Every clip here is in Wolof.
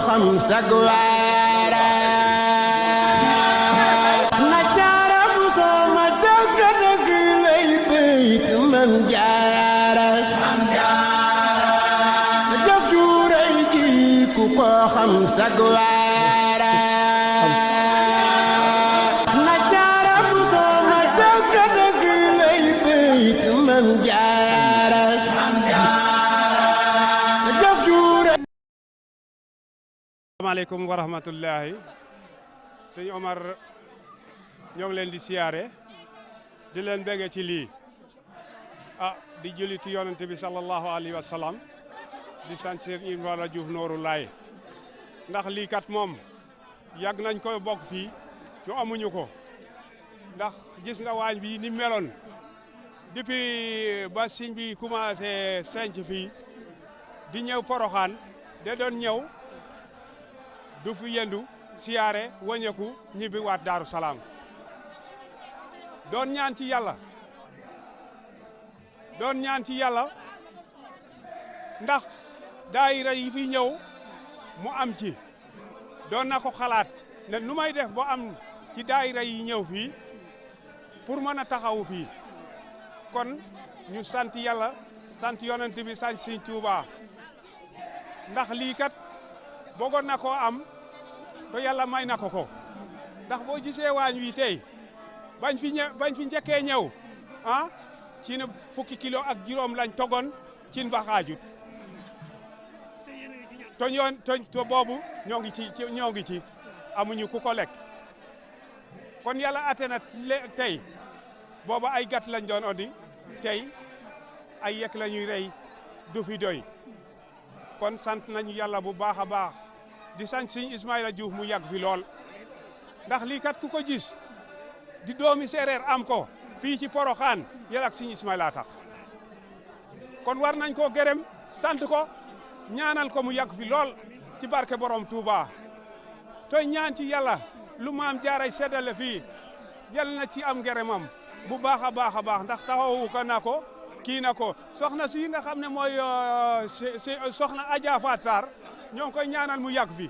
xam sag waara na jaara bu soo ma dëgg dëgg lay béyt mam jaara sa jëf ju rëy ji ku ko xam sag waara na jaara bu soo ma dëgg dëgg lay béyt mam jaara sa jëf ju rëy. Asalaamaaleykum wa rahmatullahi sëñ Omar ñoo ngi leen di siyaare di leen bége ci lii di julli ci yonent bi sallallahu alayhi wa sallam di sant Serigne Ibrahima Diouf Nooru Laay ndax lii kat moom yàgg nañ koy bokk fii ñu amuñu ko ndax gis nga waañ bi ni meloon depuis ba siñ bi commencé senc fii di ñëw Poroxaan de doon ñëw du fi yendu siyaare wañeku ñibbi waat Daaru Salaam doon ñaan ci yàlla ndax daayira yi fi ñëw mu am ci doon na ko xalaat ne nu may def ba am ci daayira yi ñëw fii pour mën a taxawu fii kon ñu sant yàlla sant yonent bi sant Sëñ Tuubaa ndax lii kat bëggoon na koo am to yàlla may na ko ndax boo gisee waañ wi tey bañ fi njëkkee ñëw ci ne fukki kilo ak juróom lañ togoon cin ba xaajut to boobu ñoo ngi ci amuñu ku ko lekk kon yàlla ate na tey booba ay gat lañ doon odi tey ay yekk la ñuy rey du fi doy kon sant nañu yàlla bu baax a baax di sant Sëñ Ismaïla Diouf mu yàgg fi lool ndax lii kat ku ko gis di doomi séeréer am ko fii ci Poroxaan yàlla ak Sëñ Ismaïla tax kon war nañ koo gërëm sant ko ñaanal ko mu yàgg fi lool ci barke borom Touba toy ñaan ci yàlla lu maam jaaray seddale fii yàlla na ci am ngërëmam bu baax a baax a baax ndax taxawu ko na ko kii na ko soxna si nga xam ne mooy soxna Adja Faat Sarr ñoo ngi koy ñaanal mu yàgg fi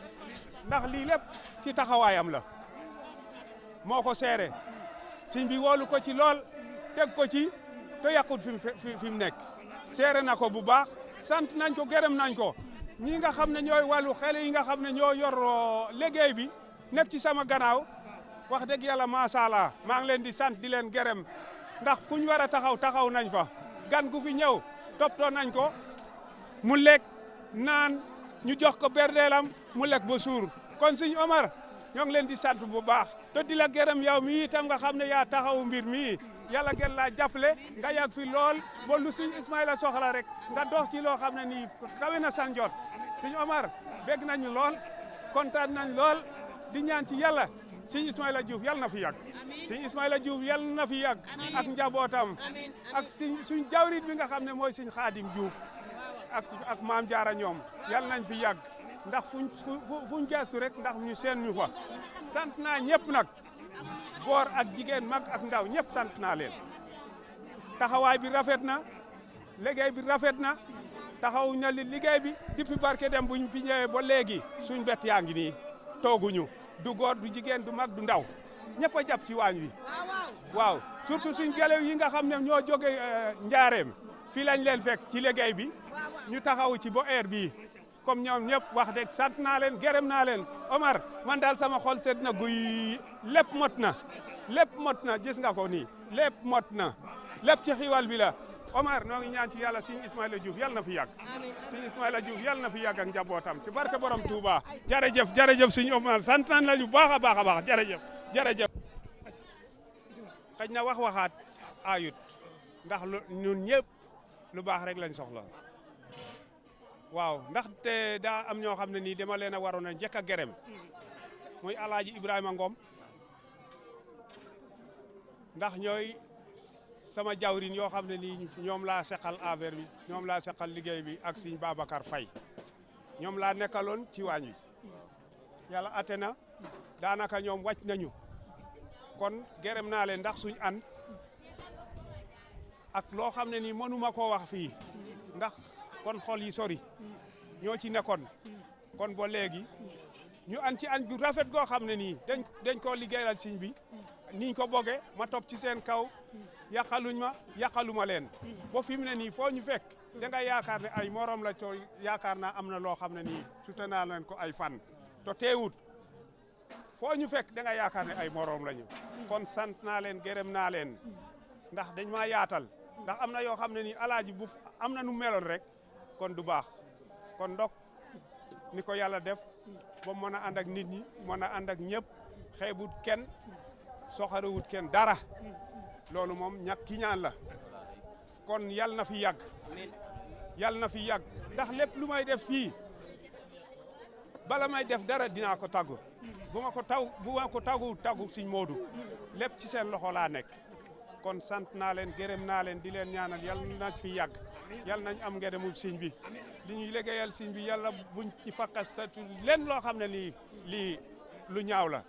ndax lii lépp ci taxawaayam la moo ko seere sëñ bi woolu ko ci lool teg ko ci te yàqut fi mu nekk seere na ko bu baax sant nañ ko gërëm nañ ko ñi nga xam ne ñooy wàllu xale yi nga xam ne ñoo yor liggéey bi nekk ci sama gannaaw wax dëgg yàlla macha allah maa ngi leen di sant di leen gërëm ndax fu ñu war a taxaw nañ fa gan gu fi ñëw toppatoo nañ ko mu lekk naan ñu jox ko berdeelam mu lekk ba suur kon Sëñ Omar ñoo ngi leen di sant bu baax te di la gërëm yow mi itam nga xam ne yaa taxawu mbir mi yàlla gën laa jàppale nga yàgg fi lool ba lu Sëñ Ismaïla soxla rek nga dox ci loo xam ne nii kawe na san jot Sëñ Omar bégg nañu lool kontaan nañ lool di ñaan ci yàlla Sëñ Ismaïla Diouf yàlla na fi yàgg Sëñ Ismaïla Diouf yàlla na fi yàgg ak njabootam ak suñ jawrit bi nga xam ne mooy Sëñ Xaadim Diouf ak maam jaara ñoom yàlla nañ fi yàgg ndax fuñ gestu rek ndax ñu seen ñu fa sant naa ñëpp nag góor ak jigéen mag ak ndaw ñëpp sant naa leen taxawaay bi rafet na liggéey bi rafet na taxaw na liggéey bi depuis barke dem buñ fi ñëwee ba léegi suñ bet yaa ngi nii tooguñu du góor du jigéen du mag du ndaw ñëpp a jàpp ci waañ wi waaw surtout suñ gelew yi nga xam ne ñoo jóge njaareem fii lañ leen fekk ci liggéey bi ñu taxaw ci ba heure bii comme ñoom ñëpp wax dëgg sant naa leen gërëm naa leen Omar man daal sama xol sedd na guy lépp mot na gis nga ko nii lépp mot na lépp ci xiwal bi la Omar noo ngi ñaan ci yàlla Sëñ Ismaïla Diouf yàlla na fi yàgg Sëñ Ismaïla Diouf yàlla na fi yàgg ak njabootam ci barke borom Touba jërëjëf Sëñ Omar sant nañ la ñu baax a baax jërëjëf xëj na waxaat ayut ndax ñun ñëpp lu baax rek lañ soxla waaw ndax te daa am ñoo xam ne nii dama leen a waroon a njëkk a gërëm muy Alaaji Ibrahima Ngom ndax ñooy sama jawrin yoo xam ne nii ñoom laa seqal affaire bi ñoom laa seqal liggéey bi ak Sëñ Babacar Faye ñoom laa nekkaloon ci waañ wi yàlla ate na daanaka ñoom wàcc nañu kon gërëm naa leen ndax suñ an ak loo xam ne nii mënuma koo wax fii ndax kon xol yi sori ñoo ci nekkoon kon ba léegi ñu an ci añ gu rafet goo xam ne nii dañ koo liggéeyal sëñ bi niñ ko boge ma topp ci seen kaw yàqaluma leen ba fi mu ne nii foo ñu fekk da nga yaakaar ne ay morom la to yaakaar naa am na loo xam ne nii sute naa leen ko ay fan to teewut foo ñu fekk da nga yaakaar ne ay morom lañu kon sant naa leen gërëm naa leen ndax dañ maa yaatal ndax am na yoo xam ne nii alaaji bu am na nu meloon rek kon du baax kon ndok ni ko yàlla def ba mën a ànd ak nit ñi mën a ànd ak ñëpp xeebut kenn soxarewut kenn dara loolu moom ñàkk ki ñaan la kon yàlla na fi yàgg yàlla na fi yàgg ndax lépp lu may def fii bala may def dara dinaa ko tàggu bu ma ko tàggu Sëñ Moodu lépp ci seen loxo laa nekk kon sant naa leen gërëm naa leen di leen ñaanal yàlla na fi yàgg yàlla nañ am ngërëmu sëñ bi li ñuy liggéeyal sëñ bi yàlla buñ ci fakkastatu leen loo xam ne lii lu ñaaw la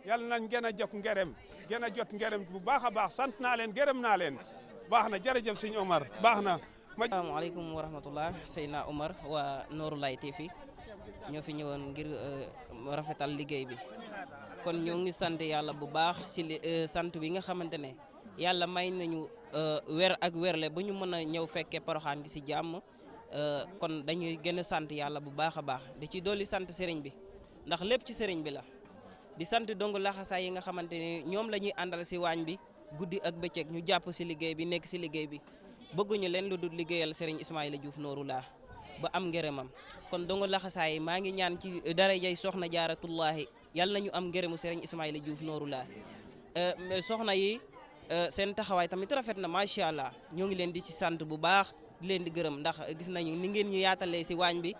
yàlla nañ gën a jot ngërëm bu baax a baax sant naa leen gërëm naa leen baax na jërëjëf sëñ Omar baax na. asalaamaaleykum wa rahmatullah Seydina Omar waa Nooru Laay TV ñoo fi ñëwoon ngir rafetal liggéey bi kon ñoo ngi sant yàlla bu baax ci sant bi nga xamante ne yàlla may nañu weer ak weerle ba ñu mën a ñëw fekkee Porokhane gi ci jàmm kon dañuy gën a sant yàlla bu baax a baax di ci dolli sant sëriñ bi ndax lépp ci sëriñ bi la di sant dong laxasaay yi nga xamante ne ñoom la ñuy àndal ci waañ bi guddi ak bëccëg ñu jàpp ci liggéey bi nekk ci liggéey bi bëgguñu leen lu dul liggéeyal sëriñ Ismaïla Diouf Nooru Laa ba am ngërëmam kon dong laxasaay maa ngi ñaan ci darajay soxna jaaratullahi yàlla nañu am ngërëmu sëriñ Ismaïla Diouf Nooru Laa soxna yi seen taxawaay tamit rafet na macha allah ñoo ngi leen di ci sant bu baax di leen di gërëm ndax gis nañu ni ngeen ñu yaatalee ci waañ bi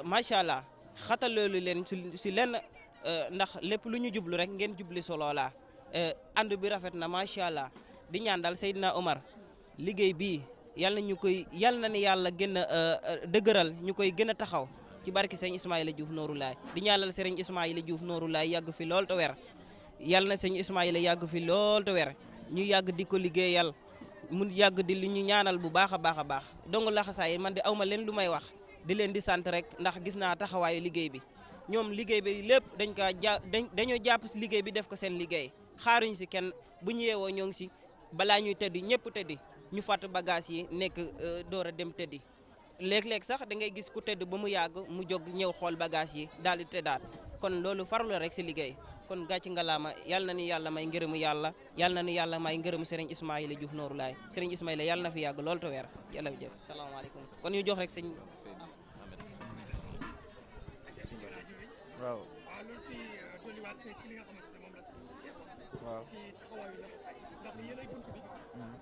macha allah xataloolu leen ci lenn ndax lépp lu ñu jublu rek ngeen jubli solo laa ànd bi rafet na macha allah di ñaan daal Seydina Omar liggéey bii yàlla na ni yàlla gën a dëgëral ñu koy gën a taxaw ci barki sëñ Ismaïla Diouf Nooru Laay di ñaanal sëriñ Ismaïla Diouf Nooru Laay yàgg fi lool te wer yàlla na sëñ Ismaïla yàgg fi lool te wer ñu yàgg di ko liggéeyal mu yàgg di li ñu ñaanal bu baax a baax a baax donc laxasaay man di awma leen lu may wax di leen di sant rek ndax gis naa taxawaayu liggéey bi ñoom liggéey bi lépp dañoo jàpp si liggéey bi def ko seen liggéey xaaruñ si kenn bu ñu yeewoo ñoo ngi si balaa ñuy tëddi ñëpp tëddi ñu fàtt bagage yi nekk door a dem tëddi léeg-léeg sax da ngay gis ku tëdd ba mu yàgg mu jóg ñëw xool bagage yi daal di tëddaat kon loolu farlu rek si liggéey kon gàcci ngalaama yal na ni yàlla may ngërëmu yàlla yal na ni yàlla may ngërëmu Serigne Ismaïla Diouf Nooru Laay Serigne Ismaïla yàlla na fi yàgg lool te weer yàlla jëf salaamaaleykum kon ñu jox rek sëñ waaw loolu ci dolliwaat ci li nga xamante ne moom la sëriñ bi seet waaw ci taxawaayu laxasaay ndax yéen ay bunt bi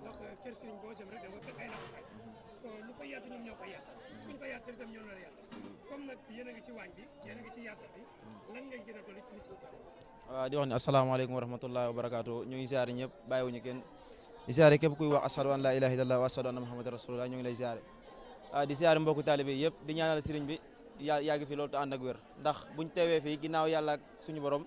ndax kër sëriñ boo dem rek da nga fekk ay laxasaay lu fa yaatu ñoom ñoo koy yaatal buñ fa yaatal itam ñoo la yaatal comme nag yéen a ngi ci waañ bi yéen a ngi ci yaatal bi lan ngay gën a dolli ci mission seet waaw di wax ne asalaamaaleykum wa rahmatullahi wa barakaatu ñu ngi ziare ñëpp bàyyiwuñu kenn di ziare képp kuy wax ashadu an la ilaha illallah wa ashadu anna muhammadan rasulullah ñu ngi lay ziare di ziare mbokku taalibe yëpp di ñaanal sëriñ bi yàgg fi loolu te ànd ak wér ndax buñ teewee fii ginnaaw yàlla ak suñu borom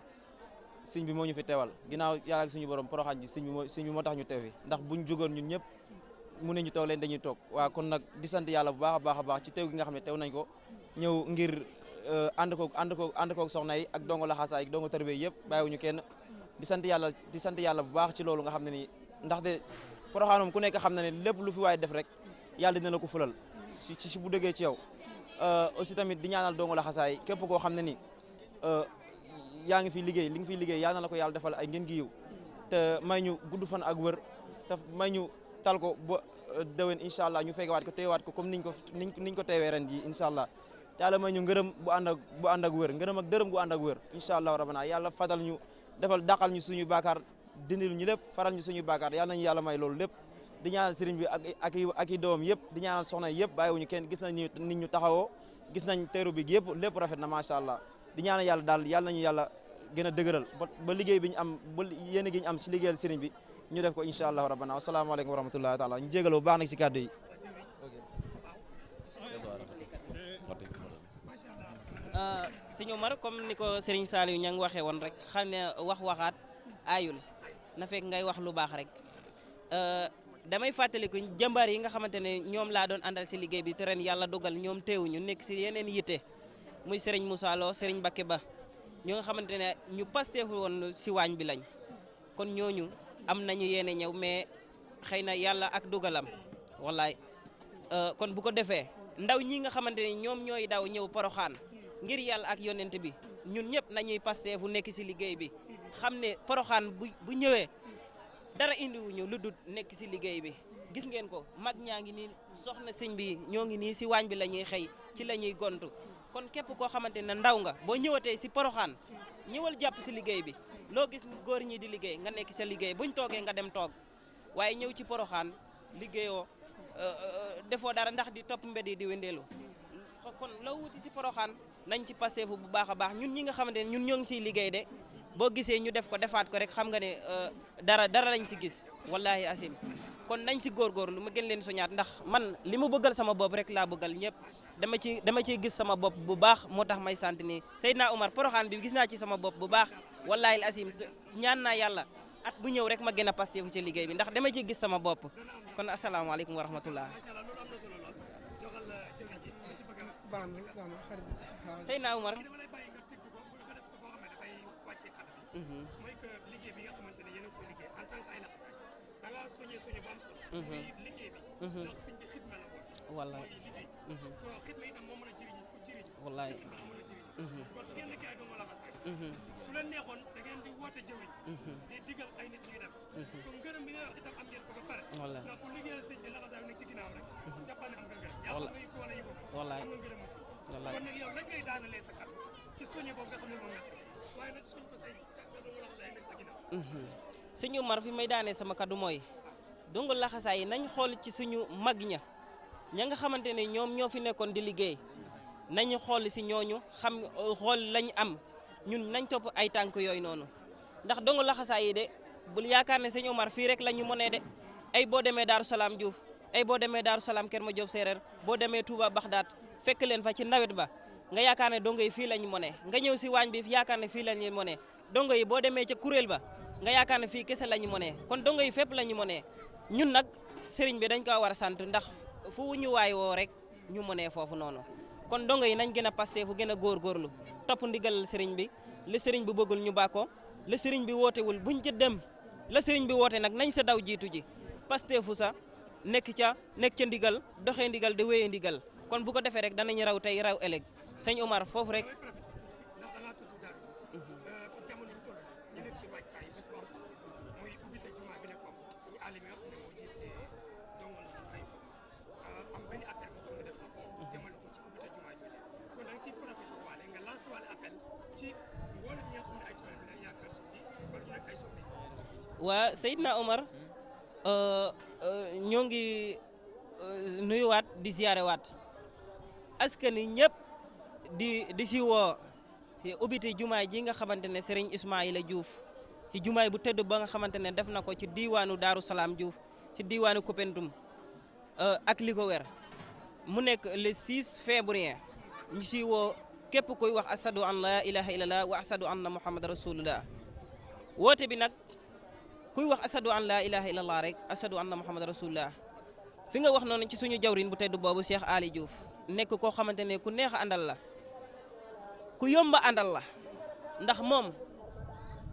sëñ bi moo ñu fi teewal ginnaaw yàlla ak suñu borom Porokhane ji sëñ bi moo tax ñu teew fi ndax buñ jógoon ñun ñëpp mu ne ñu toog leen dañuy toog waaw kon nag di sant yàlla bu baax a baax a baax ci teew gi nga xam ne teew nañ ko ñëw ngir ànd koog soxna yi ak dongo laxasaay ak dongo tarbiya yëpp bàyyiwuñu kenn di sant yàlla bu baax ci loolu nga xam ne nii ndaxte Porokhane moom ku nekk xam na ne lépp lu fi waay def rek yàlla dina la ko fulal ci bu dëggee ci yow aussi tamit di ñaanal dongo laxasaay képp koo xam ne ni yaa ngi fi liggéey li nga fiy liggéey yàlla na la ko yàlla defal ay ngeen gi yiw te may ñu gudd fan ak wër te may ñu tal ko ba déwén incha allah ñu fekkewaat ko teewaat ko comme niñ ko teewee ren ji incha allah te yàlla may ñu ngërëm bu ànd ak wër ngërëm ak dërëm gu ànd ak wër incha allah rabbana yàlla fadal ñu defal dàqal ñu suñu baakaar dindil ñu lépp faral ñu suñu baakaar yàlla nañu yàlla may loolu lépp di ñaanal sëriñ bi ak i doomam yëpp di ñaanal soxna yëpp bàyyiwuñu kenn gis nañ nit ñu taxawoo gis nañ teeru bi yëpp lépp rafet na macha allah di ñaanal yàlla daal yàlla nañu yàlla gën a dëgëral ba liggéey bi ñu am ba yéen gi ñu am si liggéeyal sëriñ bi ñu def ko incha allah rabbana wasalaamaaleykum wa rahmatullahi taala ñu jégaloo baax nag si kàddu yi sëñ Omar comme ni ko Serigne Saliou ña ngi waxee woon rek xam ne waxaat aayul na fekk ngay wax lu baax rek damay fàttaliku jàmbaar yi nga xamante ne ñoom laa doon àndal si liggéey bi te ren yàlla dogal ñoom teewuñu nekk si yeneen yitte muy Serigne Moussa Lo Serigne Bakke Ba ñoo nga xamante ne ñu Pastef woon si waañ bi lañ kon ñooñu am nañu yéene ñëw mais xëy na yàlla ak dugalam wallaay kon bu ko defee ndaw ñi nga xamante ne ñoom ñooy daw ñëw Poroxaan ngir yàlla ak yonent bi ñun ñëpp nañuy Pastef fu nekk si liggéey bi xam ne Poroxaan bu ñëwee dara indiwuñu lu dul nekk si liggéey bi gis ngeen ko mag ñaa ngi nii soxna sëñ bi ñoo ngi nii si waañ bi la ñuy xëy ci la ñuy gontu kon képp koo xamante ne ndaw nga boo ñëwatee si Poroxaan ñëwal jàpp si liggéey bi loo gis góor ñi di liggéey nga nekk sa liggéey buñ toogee nga dem toog waaye ñëw ci Poroxaan liggéeyoo defoo dara ndax di topp mbedd yi di wëndeelu kon loo wuti si Poroxaan nañ ci Pastef bu baax a baax ñun ñi nga xamante ne ñun ñoo ngi siy liggéey de boo gisee ñu def ko defaat ko rek xam nga ne dara lañ si gis wallahi asim kon nañ si góorgóorlu ma gën leen soñaat ndax man li mu bëggal sama bopp rek laa bëggal ñëpp dama ciy gis sama bopp bu baax moo tax may sant ni Seydina Omar Poroxaan bi gis naa ci sama bopp bu baax wallahi asim ñaan naa yàlla at bu ñëw rek ma gën a Pastef ci liggéey bi ndax dama ciy gis sama bopp kon asalaamaaleykum wa rahmatullah Seydina Omar mooy que liggéey bi nga xamante ne yéen a koy liggéey en tant que ay laxasaay da nga soññee soññee bu am solo muy liggéey bi ndax sëñ bi xidma la woote wallaay liggéey to xidma itam moo mën a jëriñ ku jëriñ wallaay xidma moo mën a jëriñ kon bu ngeen nekkee ay doomu laxasaay su leen neexoon da ngeen di woote jëwriñ di digal ay nit ñuy def kon ngërëm bi nga wax itam am ngeen ko ba pare ndax ku liggéeyal sëñ bi laxasaay nekk ci ginnaaw rek jàppal ne am nga ngërëm yaa xam nga ko wala yi boobu wallaay am nga ngërëm aussi kon nag yow lan ngay daanalee sa kàddu ci soññe boobu nga xam ne moom nga sax waaye nag soñ ko say sëñ Umar fi may daanee sama kaddu mooy dongo laxasaay yi nañ xool ci suñu mag ña nga xamante ne ñoom ñoo fi nekkoon di liggéey nañu xool si ñooñu xam xool lañ am ñun nañ topp ay tànk yooyu noonu ndax dongo laxasaay yi de bul yaakaar ne sëñ Umar fii rek la ñu mënee de ay boo demee Daaru Salaam Diouf ay boo demee Daaru Salaam Kër Madiop Séeréer boo demee Touba Baxdaat fekk leen fa ci nawet ba nga yaakaar ne dongo yi fii la ñu mënee nga ñëw si waañ bi yaakaar ne fii la ñu mënee dongo yi boo demee ca kuréel ba nga yaakaar ne fii kese la ñu mënee kon dongo yi fépp la ñu mënee ñun nag sëriñ bi dañ ko war a sant ndax fu ñu waay woo rek ñu mënee foofu noonu kon dongo yi nañ gën a Pastef fu gën a góorgóorlu topp ndigal sëriñ bi li sëriñ bi bëggul ñu bàkkoo la sëriñ bi wootewul buñ ca dem la sëriñ bi woote nag nañ sa daw jiitu ji Pastef fu sa nekk ca ndigal doxee ndigal de wéyee ndigal kon bu ko defee rek danañ raw tey raw ëllëg sëñ Omar foofu rek waa Seydina Omar ñoo ngi nuyuwaat di ziyaarewaat askan wi ñëpp di si woo ubbite jumaay ji nga xamante ne Serigne Ismaïla Diouf ci jumaay bu tëdd ba nga xamante ne def na ko ci diiwaanu Daaru Salaam Diouf ci diiwaanu Koupentoum ak li ko wér mu nekk le 6 février ñu si woo képp kuy wax asadu an la ilaha illallah wa asadu anna muhammad rasulullah woote bi nag kuy wax asadu an la ilaha illallah rek asadu anna muhammad rasulullah fi nga wax noonu ci suñu jawrin bu tedd boobu Cheikh Ali Diouf nekk koo xamante ne ku neex a àndal la ku yomba àndal la ndax moom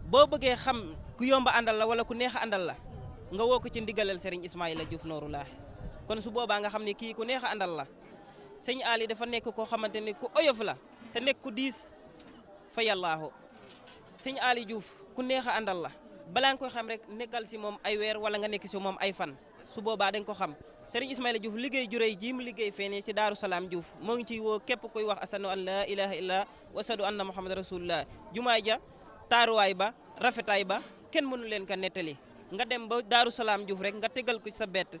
boo bëggee xam ku yomba àndal la wala ku neex a àndal la nga woo ko ci ndigalal Serigne Ismaïla Diouf Noorullahi kon su boobaa nga xam ne kii ku neex a àndal la sëñ Ali dafa nekk koo xamante ne ku oyof la te nekk ku diis fa yàllaahu sëñ Ali Diouf ku neex a àndal la balaa nga koy xam rek nekkal si moom ay weer wala nga nekk si moom ay fan su boobaa dañ ko xam Serigne Ismaïla Diouf liggéey ju réy ji mu liggéey feene ci Daaru Salaam Diouf moo ngi ciy woo képp koy wax asadu an la ilaha illa wa asadu anna muhammad rasulullah jumaay ja taaruwaay ba rafetaay ba kenn mënu leen ko nettali nga dem ba Daaru Salaam Diouf rek nga tegal ko ci sa bett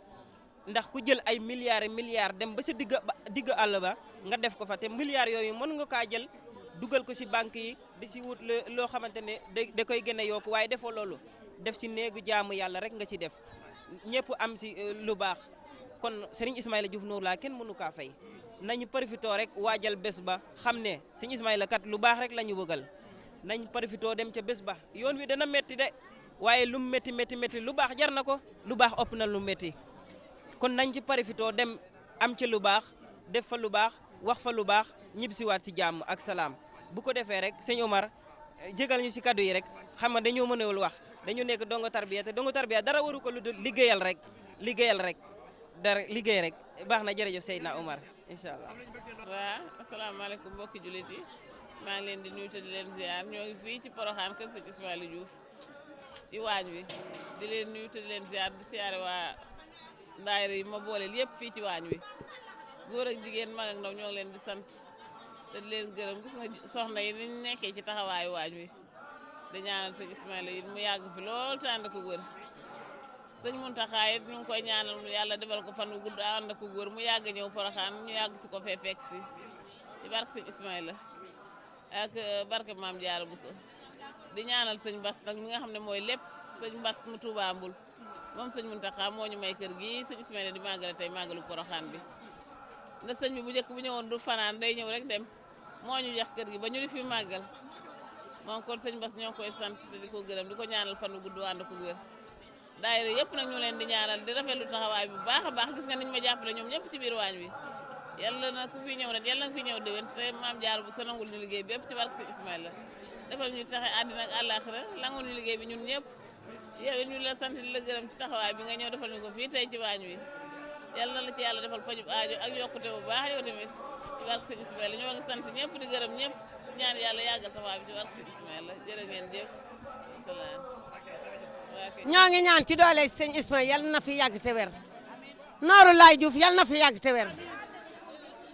ndax ku jël ay milliards dem ba sa digg àll ba nga def ko fa te milliards yooyu mën nga kaa jël dugal ko ci banque yi di si wut loo xamante ne da koy gën a yokku waaye defoo loolu def ci néegu jaamu yàlla rek nga ci def ñëpp am si lu baax kon Serigne Ismaïla Diouf Noorullahi kenn mënu kaa fay nañu profitoo rek waajal bés ba xam ne Serigne Ismaïla kat lu baax rek la ñu bëggal nañ profitoo dem ca bés ba yoon wi dana métti de waaye lu métti lu baax jar na ko lu baax ëpp na lu métti kon nañ ci profitoo dem am ci lu baax def fa lu baax wax fa lu baax ñibbisiwaat si jàmm ak salaam bu ko defee rek sëñ Omar jégal ñu si kaddu yi rek xam nga dañoo mënewul wax dañu nekk dongo tarbiya te dongo tarbiya dara waru ko lu dul liggéeyal rek dara liggéey rek baax na jërëjëf Seydina Omar incha allah. waaw asalaamaaleykum mbokki jullit yi maa ngi leen di nuyu te di leen ziar ñoo ngi fii ci Porokhane kër sëñ Ismaïla Diouf ci waañ wi di leen nuyu te di leen ziar di siyaare waa daayira yi ma booleel yëpp fii ci waañ wi góor ak jigéen mag ak ndaw ñoo ngi leen di sant te di leen gërëm gis nga soxna yi ni ñu nekkee ci taxawaayu waañ wi di ñaanal sëñ Ismaïla yi mu yàgg fi lool te ànd ko wër sëñ Muntaxa it ñu ngi koy ñaanal yàlla defal ko fan wu gudd ànd ko wër mu yàgg ñëw Porokhane ñu yàgg si ko fee fekk si ci barke sëñ Ismaïla ak barke Maam Jaara Buso di ñaanal sëñ Bass nag mi nga xam ne mooy lépp sëñ Bass mu Tuubaa Mbul moom sëñ Muntaxa moo ñu may kër gi sëñ Ismaïla di màggale tey màggalu Porokhane bi ndax sëñ bi bu njëkk bu ñëwoon du fanaan day ñëw rek dem moo ñu jox kër gi ba ñu di fi màggal moom kon sëñ Bass ñoo ngi koy sant te di ko gërëm di ko ñaanal fan wu gudd ànd ko wér daayira yëpp nag ñu leen di ñaanal di rafetlu taxawaay bu baax a baax gis nga niñ ma jàppale ñoom ñëpp ci biir waañ wi yàlla na ku fi ñëw ren yàlla nga fi ñëw déwén te Maam Jaara bu sa nangul ñu liggéey bépp ci barke sëñ Ismaïla defal ñu taxe àddina ak àllaaxira langul ñu liggéey bi ñun ñëpp yow it ñu la sant di la gërëm ci taxawaay bi nga ñëw defal ñu ko fii tey ci waañ wi yàlla na la ci yàlla defal pajub aajo ak yokkute bu baax yow tamit ci barke sëñ Ismaïla ñoo ngi sant ñëpp di gërëm ñëpp ñaan yàlla yàggal taxawaay bi ci barke sëñ Ismaïla jërë ngeen jëf salaam ñoo ngi ñaan ci doole sëñ Ismaïla yal na fi yàgg te wér Nooru Laay Diouf yal na fi yàgg te wér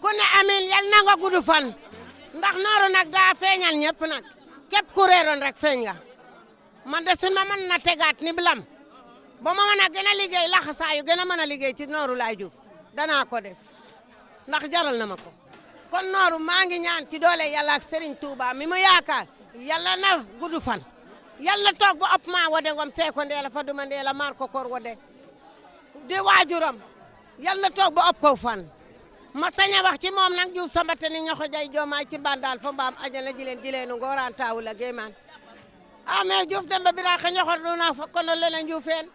ku ne amiin yal na nga gudd fan ndax Nooru nag daa feeñal ñëpp nag képp ku réeroon rek feeñ nga man de suñ ma mën na tegaat ni bilam ba ma mën a gën a liggéey laxasaayu gën a mën a liggéey ci Nooru Laay Diouf danaa ko def ndax jaral na ma ko kon Nooru maa ngi ñaan ci doole yàlla ak Serigne Touba mi mu yaakaar yàlla na gudd fan yàlla toog bu ëpp maa wode ngom seeko ndeela fa duma ndeela maar ko kor wode di waajuram yàlla toog bu ëpp ko fan ma sañ a wax ci moom nag Diouf sambate ni ñoxo jay joomaay ci bandal fo mbaam ajana jileenu ngooraan taawu la géemaan mais Diouf demba biraar xa ñoxor duna fa kono lene Dioufeen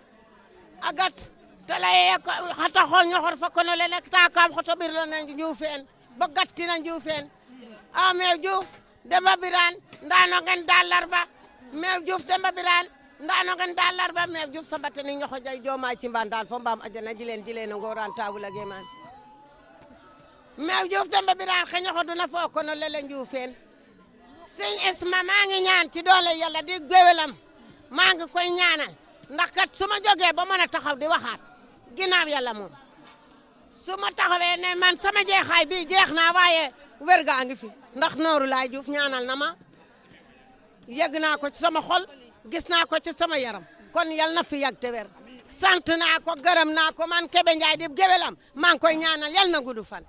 agat talaye xata xool ñoxor fa kono lene taakaam xoto bir la ne Dioufeen ba gattina Dioufeen mais Diouf demba biraan ndaano ngen dalarba mais Diouf demba biraan ndaano ngen dalarba mais Diouf sambate ni ñoxo jay joomaay ci bandal fo mbaam ajana jileenu ngooraan taawu la géemaan mais Diouf demba biraan xa ñoxor duna fo kono lele Dioufeen sëñ Isma maa ngi ñaan ci doole yàlla di géwélam maa ngi koy ñaanal ndax kat su ma jógee ba mën a taxaw di waxaat ginnaaw yàlla moom su ma taxawee ne man sama jeexaay bii jeex naa waaye wér gaa ngi fi ndax Nooru Laay Diouf ñaanal na ma yëg naa ko ci sama xol gis naa ko ci sama yaram kon yal na fi yàgg te wér sant naa ko gërëm naa ko man Kébé Ndiaye di géwélam maa ngi koy ñaanal yal na gudd fan